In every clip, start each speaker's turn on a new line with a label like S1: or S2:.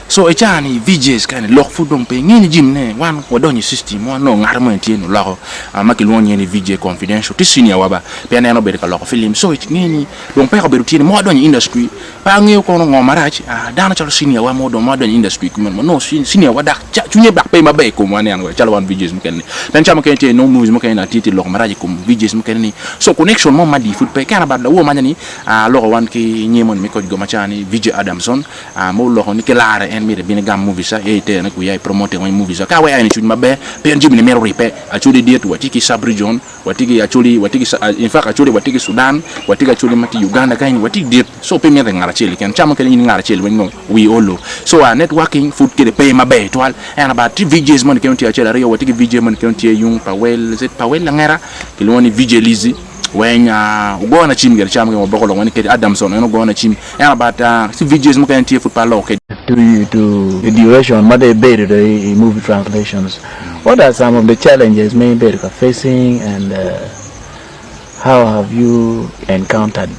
S1: So i caa ni VJs kani lok pud dong pe inge ni jim ne wan wadonyo i system wan nongo ngat moni tye nuloko ma kilwongo nyinge ni VJ Confidential tye senior wa ba pien en obedo ka loko film so inge ni dong peko obedo tye ni ma wadonyo i industry pe angeyo kono ngo marac dano calo senior wa mo dong ma wadonyo i industry kumeno ma nongo senior wa dak cwinye dok pe maber i komwa niang calo wan VJs mukene ni pien ca mukene tye inongo movies mukene tye tye loko marac i kom VJs mukene ni so connection mo madit pud pe kena but lawor manya ni aloko wan ki nying moni me koc goma ca ni VJ Adamson Ma oloko ni ki lare en myero ebin egam movies ca ee iterone kuya i promote weny movies ca ka wek aye ni cuny maber pien jami ni mito ribbe Acholi dit watye ki sub region watye ki Acholi watye ki in fact Acholi watye ki Sudan watye ki Acholi ma tye Uganda kany watye dit so pe mite ngat acel keken ca mukene in ngat acel weng nongo wii olo so our networking pud kede pe maber twal ento about tye VJs moni kene tye acel aryo watye ki VJ moni kene tye yung Pawel is it Pawel Langera kilwongo ni VJ Lizzy weng ogona cim gire ca mukene waboko lok weng ni kadi Adamson en ogona cim ento but ci VJs mukene tye pud pe aloko kwedgi.
S2: To to the duration ma dong ibedo dong i movie translations, what are some of the challenges ma ibedo ka facing and how have you encountered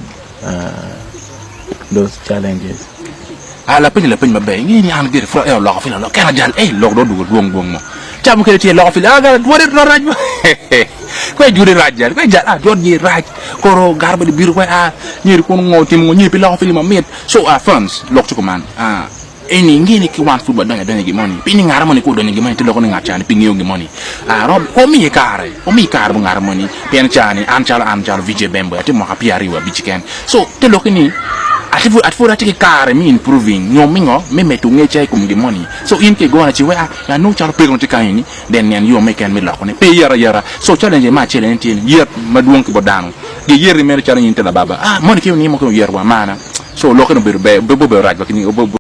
S2: those challenges?
S1: Ah lapeny lapeny maber inge ni an gire pud aero loko film aloka kena jal eh lok dong odwogo dwong dwong mo ca mukene tye loko film ah gara dwode rac kwe dwode rac jal kwe jal ah dwod nyi rac koro gara bene biro kwe ah nyeri kono ngo timo ngo nyi pi loko film mamit so ah fans lok ci kuman ah eni inge ni ki wan pud wadonyo adonya i gin moni pi ni ngara moni ka odonyo i gin moni te loko ni ngat cani pi ngeyo gin moni ah rob omiye kare omiye kare bot ngara moni pien cani an calo an calo VJ Bembo atye mwaka 25 keken so te loki ni Atye pud pud atye ki kare me improving nyo me ngo me medo ngecca i kom gin moni. So in ka igona ci wek anong calo peko tye kany ni then nien yo mo keken me loko ne pe iyero ayera. So challenge me acel en tye ni yet madwong ki bot dano. Gi yeri mere calo in tye lababa ah moni ki ni mo ki oyero wa mana. So lokke ni obedo ber obedo rac wa ki.